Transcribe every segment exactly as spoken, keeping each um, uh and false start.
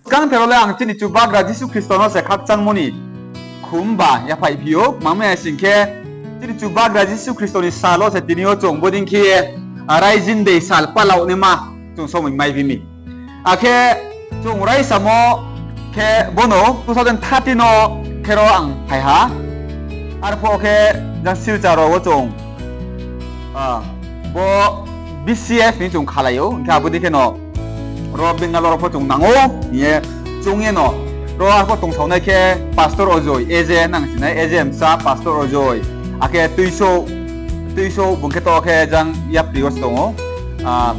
Skangther wo le ang chini Chubagra Jisu Khristo no se khakchangmo ni khumba yaphaihphi ou, mangmi ya sing khe, chini Chubagra Jisu Khristo ni sal wo se tini yo chung bodei khe ye, a, raijin dei sal palaonaima chung somoi maiphi mi. Akhe chung raisamo khe bono two thousand thirteen no khe ro ang phai ha. Arphuh khe jang Silchar rao wo chung, a, bo B C F ni chung khalai ou, hing khe abo dei khe no ro Bangalore rao pho chung nang ou hing ye, chung ye no ro arphuh tongsaonai khe Pastor Ojoi, A J nang sinai, A J msa Pastor Ojoi, akhe Tuisouh, Tuisouh bung khe to khe jang yapri wo se tong ou, a,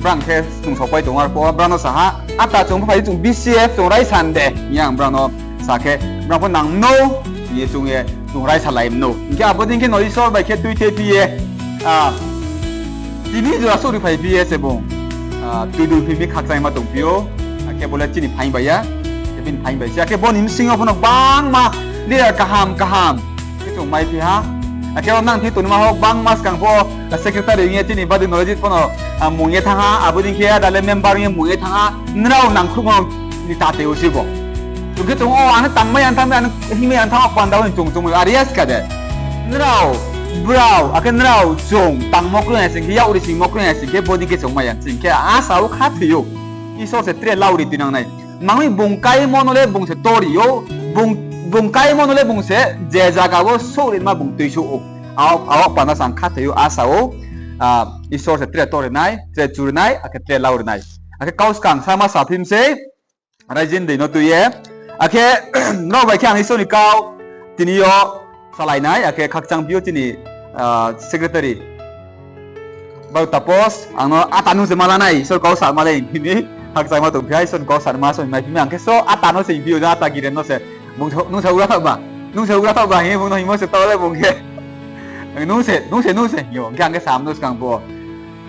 brang khe tongsaopai tong ou, arphuh brang no sa ha, ata chung pho phai di, chung B C F chung raisa de hing ye ang brang no sa khe, brang pho nang mnou hing ye chung ye chung raisalai mnou. Hing khe abo dei khe no Isor bai khe tuithephi ye, a, tini jora souhri phaiphi ye se bung, a, tuidulphi mi khakchangma tongphi ou. Akhe bo le chini phaing bai ya, khe bini phaing bai se. Akhe bo ni bsing yo pho no gbangma leader kaham kaham khe chung maiphi ha. Akhe ro nang thing tongnaima ho gbangma skang pho, a, secretary ong ye chini badi knowledge pho no, a, mung ye thanng ha, abo dei khe ada le member ong ye mung ye thanng ha, nrao nangkhruhmo ni tate wo se bo. Chung khe chung o, ano tangmai ya thanng, ano hingmai ya thanng, o panda wo chung chung are ya ska de. Nrao, brao, akhe nrao chung tangmo kroi hai sing khe, yauri singmo kroi hai sing khe, bodei khe chung mai ya sing khe, asa wo khathoi ou. Isor se tre lauri tuinang nai. Mangmi bung kaimo no le bung se tori ou, bung, bung kaimo no le bung se je zaga wo souhrinma bung tuisouh ou. Ao, ao panda sang khathoi ou, asa ou, a, Isor se tre tori nai, tre churi nai, akhe tre lauri nai. Akhe kau skang sama saphi mi sei, raijin dei no tui ye. Akhe nrao bai khe ang Isor ni kau tini yo salai nai, akhe khakchangphi ou chini, a, secretary Bau Tapos, ang no ata nung se ma la nai, Isor kau sa ma le hing phi mi, khakchangma tongphi ha, Isor ni kau sa ma somoi maiphi mi, ang khe so ata no se hing phi ou, ata Giren no se, bung, nung se ugra thaoh ba, nung se ugra thaoh ba hing ye bung no hingmo se taoh le bung khe, nung se, nung se, nung se hing ou, hing khe ang khe sa mnou skang pho,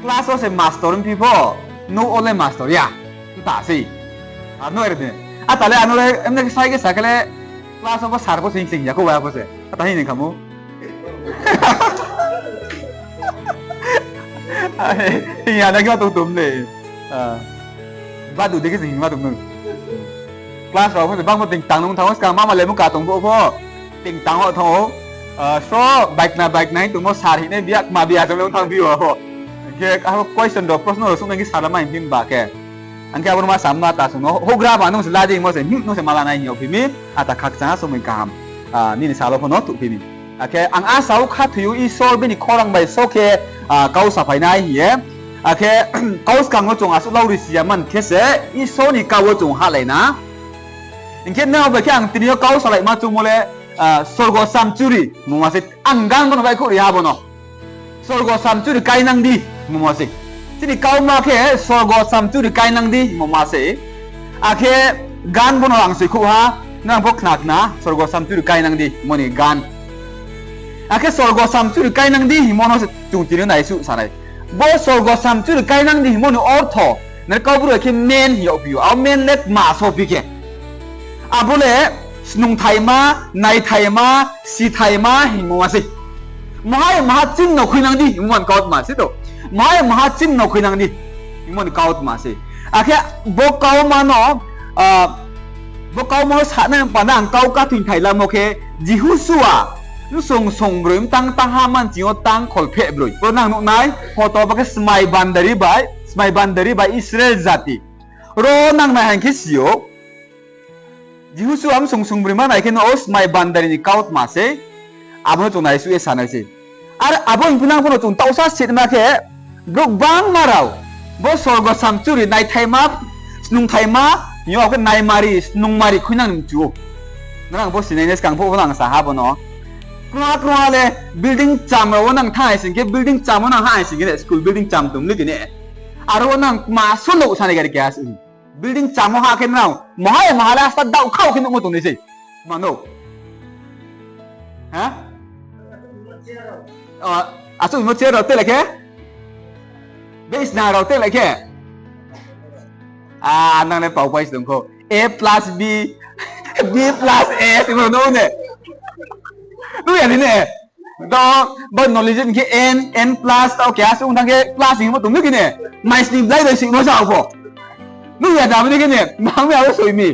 class wo se master ongphi pho, nouh wo le master ya, ta sei, ano ere de, ata le ano le, emne khe sai khe sa khe le, class wo pho sir pho se hing sing ya, kho ba pho se, ata hing ni khamu. Hing ya na khe ma tong tom le. Badu dei khe se hing ma tong no. Class rao pho se bangmo ting tang nung thanng ou, skang mama le mung ka tong pho pho. Ting tang ou thanng ou. So, bike na bike na hing tongmo sir hing nai biak ma biak chung le ong thanng phi ou pho. Khe abo question rao, prosno rao sungnai khe sir la ma hing phi ba khe. Ang khe abo no ma sam no ata sung no, houhgra ba nung se la di hingmo se, hm, nung se ma la nai hing yagphi mi, ata khakchang ha somoi kaham, nini sal wo pho no thuhphi mi. Akhe ang asa wo khathoi ou Isor bini khorang bai so khe, kau saphai nai hing ye. Akhe kau skang no chung asuh lauri si ya man khe se, Isor ni kau wo chung hahlai na. Hing khe nrao bai khe ang tini yo kau salaima chungmo le, sorgo samchuri hingmo ma se, ang gan bo no baihkhouh ri ha bo no. Sorgo samchuri kainang di hingmo ma se. Chini kauma khe sorgo samchuri kainang di hingmo ma se. Akhe gan bo no ang soikhouh ha, nang pho khna khna, sorgo samchuri kainang di hingmo ni gan. Akhe sorgo samchuri kainang di hingmo no se chung tini yo naisuh sa nai. Bo sorgo samchuri kainang di hingmo ni ortho, nai Kaubru khe men hing yagphi ou, abo men le tma sophi khe. Abo le snungthaima, naithaima, sithaima hingmo ma se. Mahai maha ching no khuinang di hingmo ni kautma se to. Mahai maha ching no khuinang di hingmo ni kautma se. Akhe bo kauma no, bo kauma no sanai panda ang kau kathoing thai lamo khe, Jihusua, bsung sungbroi mtang tangha manching yo tang kholpheh broi. Bo nang nuh nai, photo ba khe smai bandari bai, smai bandari bai Israel jati. Ro nang nai hing khe si ou. Jihusua bsung sungbroi ma nai khe no o smai bandari ni kautma se, abo no chung naisuh ye sa nai se. Ar abo hing phi nang pho no chung taohsa sitma khe, brouh gbangma rao, bo sorgo samchuri naithaima, snungthaima, hing yag khe naimari, snungmari khuinang ni mchu ou. Nrao bo sinai nai skang pho bo nang sa ha bo no. Krungha krungha le building cham rao wo nang thanng hai sing khe, building cham wo nang ha hai sing khe, school building cham tong le kene. Aro wo nang tma so nouh sa nai gari keha se. Building cham wo ha khe nrao, mahai maha le asta daohkhaoh khe nuhmo tong nai sei. Mano. Ha? Achouhmo chair rao telai khe? Beisna rao telai khe? A, nang le pao pai se tong kho. A plus B, B plus A, tongmo no ne. Nuh ya ni ne? Taoh, bo knowledge hing khe n, n plus, taoh keha se ong thanng khe plus hingmo tong mi khe ne. Mai sning blai bai singmo sa pho. Nuh ya da abo dei khe ne, bang mi abo soi mi.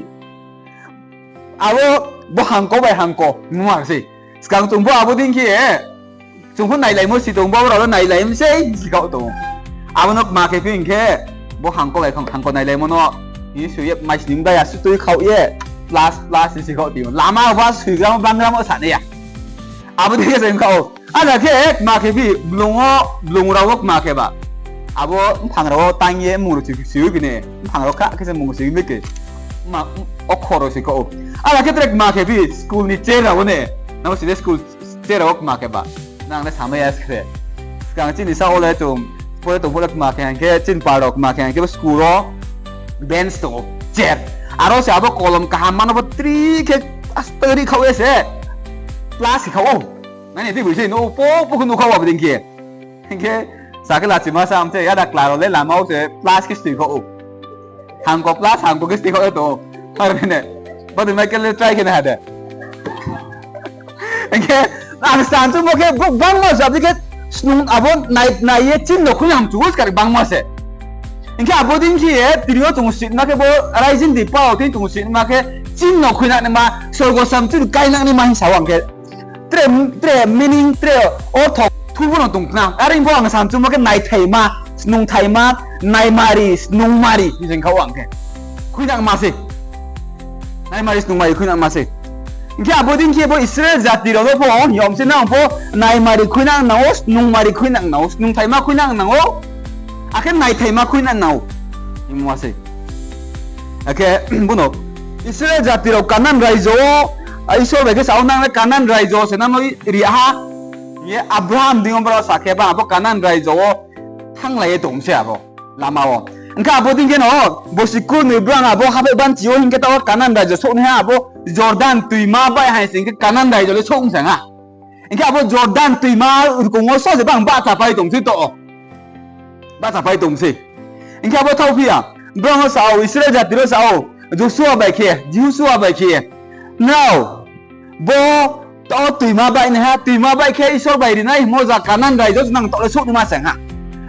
Abo, bo hangko bai hangko, mungha sei. Skang chung pho abo dei khe, chung pho nailaimo si tong, bo rao no nailaimo sei, si khaoh tong. Abo no kma khe phi hing khe, bo hangko bai hang-, hangko nailaimo no, hing soi ye, mai sning blai ya, sutui khaoh ye, plus, plus, si khaoh tong. Lama ba soigramo, bangramo sa nai ya. Abo dei khe se ong kha ou. Ada khe kma khe phi, blung wo, blung rao wo kma khe ba. Abo mphang rao wo tang ye mmung rao si, si oi bini. Mphang rao kha khe se mmung si oi bini khe. Ma, okhor rao si kha ou. Ada khe tre kma khe phi, school ni chair rao wo ne. Nang si le school chair rao wo kma khe ba. Nang le samai ya se khe. Skang chini sa wo le chung, pore tong pho le kma khe hing khe, chini par rao kma khe hing khe, school wo bench tong ou, chair. Aro se abo kolom kaham mano bo tri khe, astari khaoh ye se. Plus khaoh ou. Nani tui bui se no po po khe nuh kha ou abo dei khe. Hing khe, sa khe lachima sa am se, yada kla rao le lama wo se plus khe stui khaoh ou. Hangko plus, hangko khe stui khaoh ye tong ou. Ar ne, bo dei mai khe le try khe nai ha de. Hing khe, ang sa chumo khe, bo bangma se, abo dei khe, snung abo nai, nai ye chini no khui ham chu, skar bangma se. Hing khe abo dei khe ye, tini yo chung sitma khe bo, raijing di pao, tini chung sitma khe, chini no khuinang naima, sorgo samchuri kainang naima hing sa ang khe. Tre, tre meaning, tre ortho, thubo no tong khna. Are bo ang sa chumo khe naithaima, snungthaima, naimari, snungmari, hing kha ang khe. Khuinangma se. Naimari, snungmari khuinangma se. Hing khe abo dei khe bo Israel jati rao no pho, yom se nang pho, naimari khuinang nang ou, snungmari khuinang nang ou, snungthaima khuinang nang ou, akhe naithaima khuinang nang ou. Hingmo se. Akhe, bono, Israel jati rao Kanan raijo wo, a, Isor bai khe sa ou nang le Kanan raijo se nang no ri ha, hing ye Abraham deing yo brao sa khe ba, abo Kanan raijo wo thannglai ye tong se abo, lama wo. Hing khe abo dei khe no, bosi kurnoi brao abo haphai banchi yo hing khe taoh wo Kanan raijo souhnaiha abo Jordan toima baih hai sing khe Kanan raijo le souh ong sa ha. Hing khe abo Jordan toima rkong wo so se bang bahchapai tong se to. Bahchapai tong se. Hing khe abo thaoh phi ya. Brao no sa ou, Israel jati rao sa ou, Joshua bai khe, Joshua bai khe, nrao, bo, to toima baihnaiha, toima baih khe Isor bai rinai hingmo zaga Kanan raijo se nang taoh le souh naima se ha.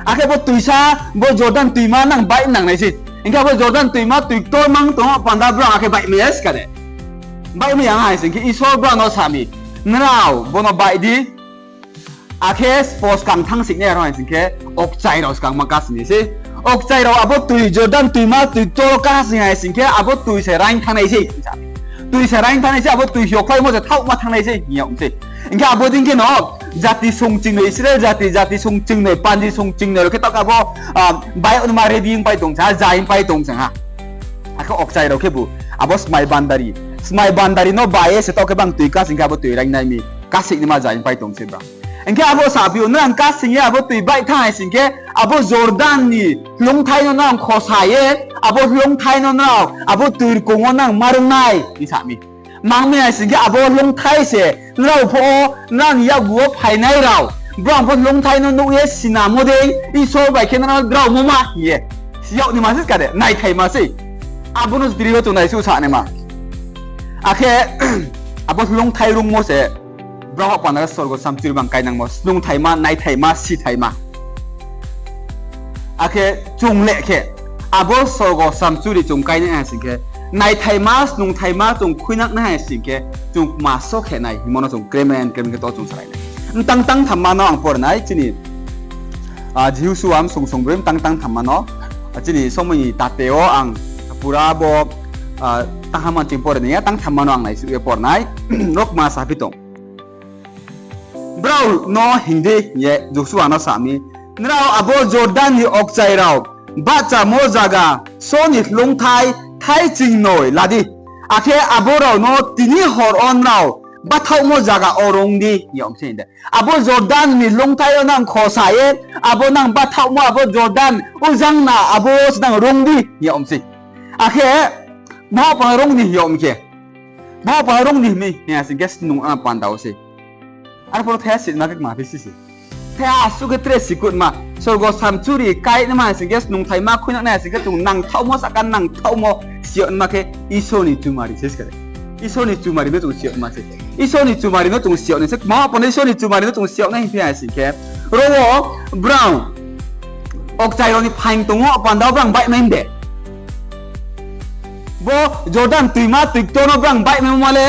Akhe bo toisa, bo Jordan toima nang baih nangnai se. Hing khe abo Jordan toima toi ktor mang tong panda brao akhe baihmai ya se kha de. Baihmai ya hai sing khe Isor brao no sa mi, nrao, bono baih di. Akhe spo skang thanng sing nai aro hai sing khe, okchai rao skang ma kasing nai se. Okchai rao abo toi Jordan toima toi ktor wo kasing hai sing khe, abo toi se raing thanngnai se. Toi se raing thanngnai se, abo toi hiokhlaimo se thaohma thanngnai se, hing ya ong se. Hing khe abo dei khe no, jati song chingnoi, Israel jati, jati song chingnoi, panji song chingnoi rao khe taoh khe abo, a, baih naima ready ongpai tong sa ha, ja ongpai tong sa ha. Akhe okchai rao khebu, abo smai bandari. Smai bandari no bai ye se taoh khe bang toi kasing khe abo toi raing nai mi. Kasing naima ja ongpai tong se brao. Hing khe abo saphi ou, nrao kasing ye abo toi baih thanng hai sing khe, abo Jordan ni hloungthai no nang khosa ye, abo hloungthai no nrao, abo toi rkong wo nang marung nai, hing sa mi. Mang mi hai sing khe abo hloungthai se, nrao pho, nrao ni yakgu wo phainai rao. Brao pho hloungthai no nuh ye sinamo dei, Isor bai khe nrao draomo ma hing ye. Si yag naima se kha de, naithaima se. Abo no diri yo chung naisuh sa naima. Akhe, abo hloungthai rungmo se, brao panda sorgo samchuri bang kainangmo, snungthaima, naithaima, sithaima. Akhe chung le khe, abo sorgo samchuri chung kainai hai sing khe, naithaima, snungthaima chung khuinang nai hai sing khe, chung kma so khe nai, hingmo no chung kremen, kremen khe to chung salai nai. Mtang tang thamma no ang por nai, chini, a, Joshua msong songbroi mtang tang thamma no, a, chini somoi ni tate wo ang pura bo, a, tangha manching por nai ya, tang thamma no ang naisuh ye por nai, rokma saphi tong. Brao no hing di, hing ye Joshua no sa mi, nrao abo Jordan ni okchai rao bahchamo zaga so ni hloungthai thai chingnoi la di. Akhe abo rao no tini hor wo nrao bathaohmo zaga wo rung di, hing ye ong se hing de. Abo Jordan ni hloungthai yo nang khosa ye, abo nang bathaohmo abo Jordan ujang na abo se nang rung di, hing ye ong se. Akhe, bo pha rung di hing ye ong khe. Bo pha rung di hing mi, hing ya sing khe snung, a, panda wo se. Arphuh thaiha sitma khe kma phi si se. Thaiha asuh khe tre sikutma, sorgo samchuri kainaima sing khe, snungthaima khuinang nai sing khe, chung nangthaohmo sahka nangthaohmo siyagma khe Isor ni chumari se kha de. Isor ni chumari no chung siyagma se. Isor ni chumari no chung si yag nai se, kma panda Isor ni chumari no chung si yag nai hing phi hai sing khe, ro wo brao okchai rao ni phaing tong wo panda wo brao baihmai de. Bo Jordan toima toi ktor no brao baihmai ma le,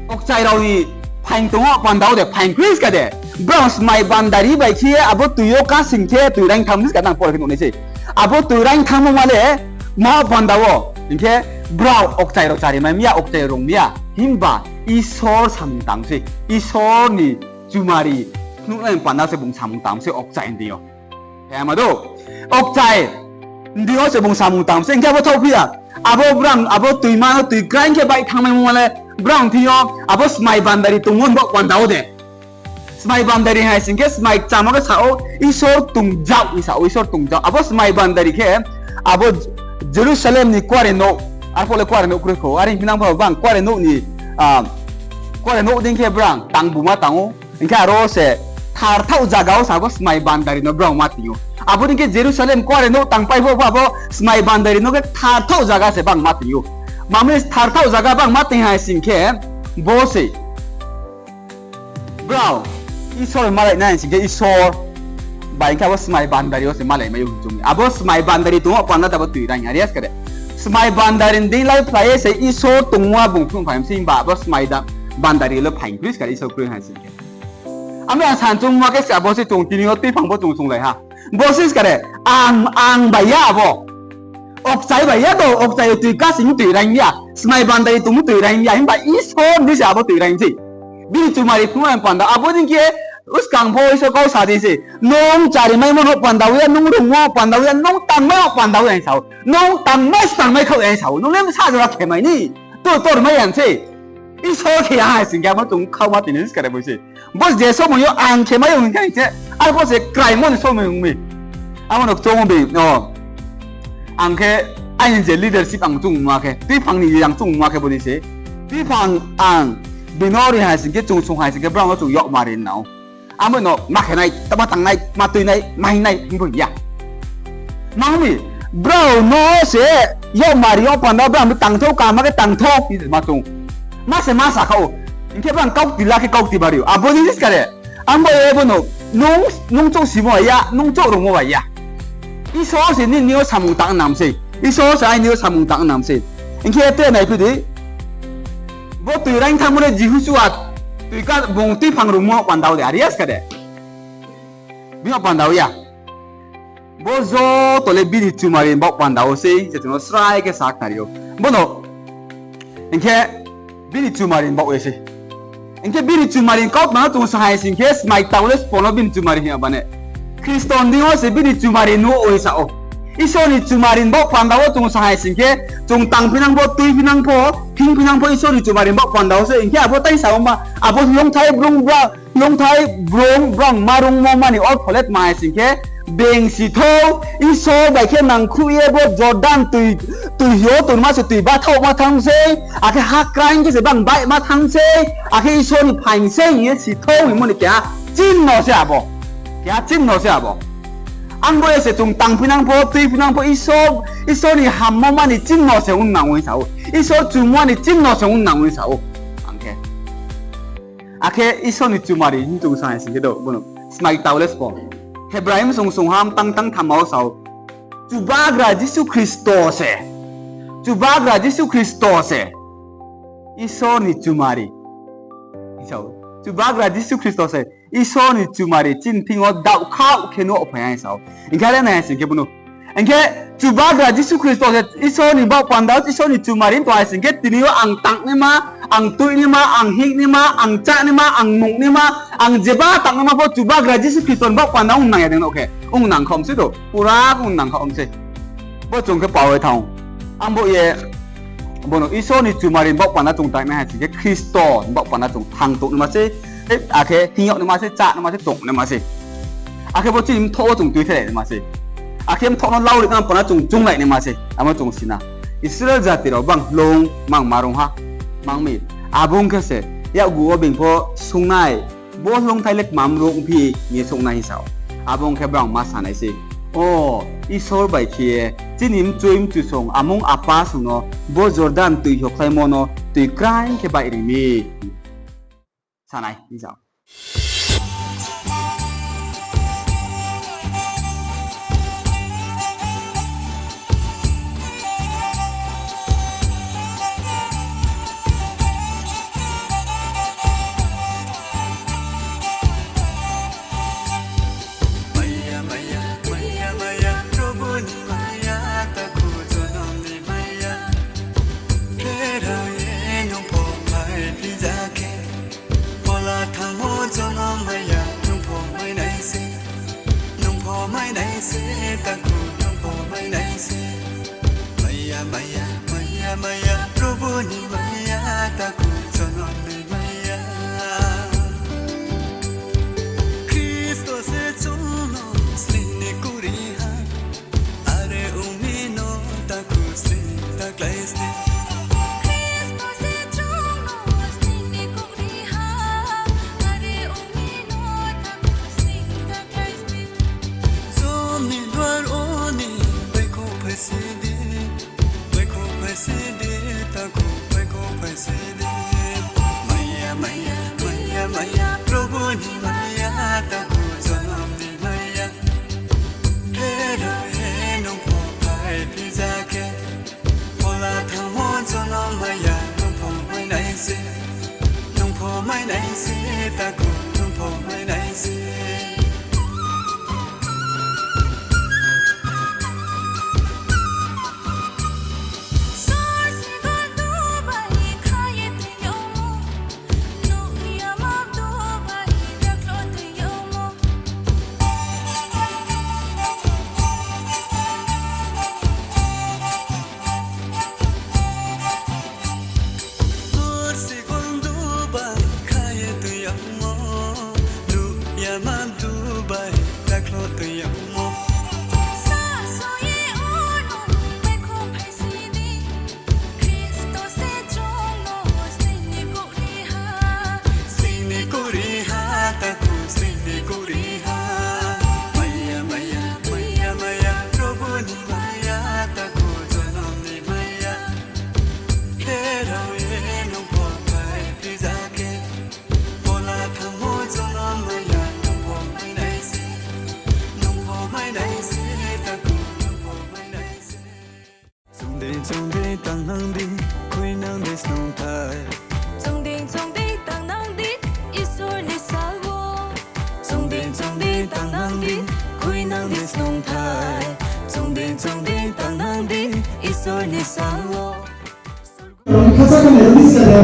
okchai rao ni phaing tong wo panda wo de, phaing kris ka de. Brao smai bandari bai khe ye abo toi yo kasing khe toi raing thanng mi ska nang pore khe nuh nai se. Abo toi raing thanngmo ma le, ma panda wo hing khe brao okchai rao chari mai mi ya, okchai rao rung mi ya. Himba Isor samung tang se, Isor ni chumari phnuhnai panda se bung samung tang se okchai ni deing yo. Khe ma do, okchai ni deing yo se bung samung tang se, hing khe abo thaoh phi ya. Abo brao, abo toima no toi kraing khe baih thanngmaimo ma le, brao thing yo abo smai bandari tongmo ni baoh panda wo de. Smai bandari hai sing khe smai kchamo khe sa ou, Isor tongjaoh hing sa ou, Isor tongjaoh. Abo smai bandari khe abo Jerusalem ni kuarenouh, arphuh le kuarenouh kroi kho, are hing phi nang pho bang kuarenouh ni, kuarenouh dei khe brao tangbuma tang ou. Hing khe aro se tharthaoh zaga wo se abo smai bandari no brao ma toing ou. Abo dei khe Jerusalem kuarenouh tangpai pho abo smai bandari no khe tharthaoh zaga se bang ma toing ou. Mami tharthaoh zaga bang ma toing hai sing khe bo se brao Isor malai nai sing khe Isor bai khe abo smai bandari wo se malai mai ou hing chung. Abo smai bandari tongmo panda tabo toi raing, are ya ska de. Smai bandari ni deing lai phlai ye se Isor tongmo bung phnuh phai mi se, himba abo smai bandari le phaing kris ka de Isor kroi hai sing khe. Ami ang san chung ma khe ska bo se chung tini yo tuiphang bo chung chunglai ha. Bo se ska de, ang, ang bai ya abo. Okchai bai ya do, okchai yo toi kasing toi raing ya. Smai bandari tongmo toi raing ya, himba Isor ni se abo toi raing se. Bini chumari phnuh ang panda, abo dei khe uskang pho Isor kau sa di se. Nung charimaimo no panda ya, nung rungmo panda ya, nung tangmai no panda ya hing sa ou. Nung tangmai se tangmai khaoh ya hing sa ou. Nung le sa jora khe mai ni. To tor mai ya se. Isor khe ya hai sing khe abo chung khaoh ma tini ska de bo se. Bo je somoi yo ang khe mai ong hing khe, arphuh se kraimo ni somoi ong mi. Abo no kchung bi, o. Ang khe aini je leadership ang chung ma khe, tuiphang ni ang chung ma khe bo ni se. Tuiphang ang bini ri hai sing khe, chung sung hai sing khe, brao no chung yakmari nang ou. Abo no ma khe nai, tma tang nai, ma tui nai, ma hing nai hing bo ya. Mang mi, brao no se yakmari yo panda brao no tangthou, kaham khe tangthou hing se ma chung. Ma se ma sa kha ou. Hing khe brao kaukti la khe kaukti bari ou. Abo ni ska de. Ang bo ye bo no, nung, nung chouh simo bai ya, nung chouh rungmo bai ya. Isor se nini yo samung tang nang sei. Isor se aini yo samung tang nang sei. Hing khe tre nai phi di. Bo toi raing thanngmo le Jihosua toi ka bung tuiphang rungmo panda wo de, are ya ska de. Bini panda wo ya. Bo joto le bini chumari ni baoh panda wo sei, je chung no srai khe sa khnari ou. Bo no, hing khe bini chumari ni baoh ye se. Hing khe bini chumari ni kautma no chung sa hai sing khe, smai kta wo le sbo no bini chumari hing ya bane. Khristo ni deing yo se bini chumari nuh ou hing sa ou. Isor ni chumari ni baoh panda wo chung sa hai sing khe, chung tang phi nang pho, tui phi nang pho, hing phi nang pho Isor ni chumari ni baoh panda wo se. Hing khe abo tai sa ou ma, abo hloungthai brung bra, hloungthai brung brao ma rungmo ma ni ortho le tma hai sing khe, being si thou, Isor bai khe nangkhruh ye bo Jordan toi, toi yo tongma se toi bathaoh ma thanng sei, akhe ha kraing khe se bang baih ma thanng sei, akhe Isor ni phaing sei hing ye si thou hingmo ni keha chinno se abo. Keha chinno se abo. Ang bo ye se chung tang phi nang pho, tui phi nang pho, Isor, Isor ni hammo ma ni chinno se ong nang ou hing sa ou. Isor chummo ni chinno se ong nang ou hing sa ou. Ang khe. Akhe Isor ni chumari hing chung sa hai sing khe do, bo no smai kta wo le sbo. Hebrai bsung sungha mtang tang thamma wo sa ou. Chubagra Jisu Khristo se. Chubagra Jisu Khristo se Isor ni chumari. Sa ou. Chubagra Jisu Khristo se Isor ni chumari chini thing yo daohkhaoh khe nuh phai hai sa ou. Hing khe are nai hai sing khe bo no. Hing khe Chubagra Jisu Khristo se Isor ni baoh panda wo Isor ni chumari tong hai sing khe tini yo ang tangnaima, ang tuinaima, ang hingnaima, ang chánaima, ang nungnaima, ang jeba tangnaima pho Chubagra Jisu Khristo ni baoh panda ong nang ya de no khe. Ong nang kha om se do. Pura ong nang kha om se. Bo chung khe pao ye thanng. Ang bo ye, bo no Isor ni chumari ni baoh panda chung tangnai hai sing khe Khristo ni baoh panda chung thanng tongnaima se, akhe hing yagnaima se, chánaima se, tongnaima se. Akhe bo chini mthoh wo chung tuithelai naima se. Akhe mthoh no lauri nang panda chung chunglai naima se. Amo chung si na. Israel jati rao bang hloung mang ma rung ha. Mang mi. Abo ong khe se, yakgu wo being pho sungnai. Bo hloungthai le kmam rung phi hing ye sungnai hing sa ou. Abo ong khe brao ma sa nai se. O, Isor bai khe ye, chini mchui mchusong, amung apa song no, bo Jordan toi hokhlaimo no, toi kraing khe baih ri mi. thanai hing jao. Maya, maya, maya, maya, Probhu ni maya, takhu jonom ni maya. Pherao ye nung pho phaiphi ja khe, phola thanngmo jonom maya, nung pho mai nai se, nung pho mai nai se, takhu nung pho mai nai se. Maya, maya, maya, maya, Probhu ni maya, takhu jonom ni maya. Khristo se chung no sleing ni kuri ha, are ong mi no takhu sleing ta klái sleing. Khristo se chung no sleing ni kuri ha, are ong mi no takhu sleing ta klái sleing. Jom ni duar wo ni baihkhouh phaisi di, baihkhouh phaisi di, takhu baihkhouh phaisi di. Maya, maya, maya, maya, Probhu ni maya, takhu jonom ni maya. Pherao ye nung pho phaiphi ja khe, phola thanngmo jonom maya, nung pho mai nai se, nung pho mai nai se, takhu nung pho mai nai se. Hor sigol dubai kha ye tong yagmo, nuh ya ma dubai dakhlo tong yagmo. Sasaoh ye o nung baihkhouh phaisi di, Khristo se chung no sleing ni kuri ha, sleing ni kuri ha, takhu sleing ni kuri ha. Maya, maya, maya, maya, Probhu ni maya, takhu jonom ni maya. Pherao ye nung pho phaiphi ja khe, phola thanngmo jonom maya, nung pho mai nai se, nung pho mai nai se, takhu nung pho mai nai se. Chung dei, chung dei tangnang di, khuinang di snungthai. Chung dei, chung dei tangnang di, Isor ni sal wo. Chung dei, chung dei tangnang di, khuinang di snungthai. Chung dei, chung dei tangnang di, Isor ni sal wo. Khasa khe nai rao ni ska de.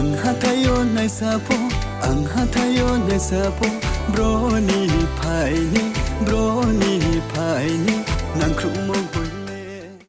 Ang hathái yo naisa pho, ang hathái yo naisa pho, bro ni phai ni, bro ni phai ni, nangkhruhmo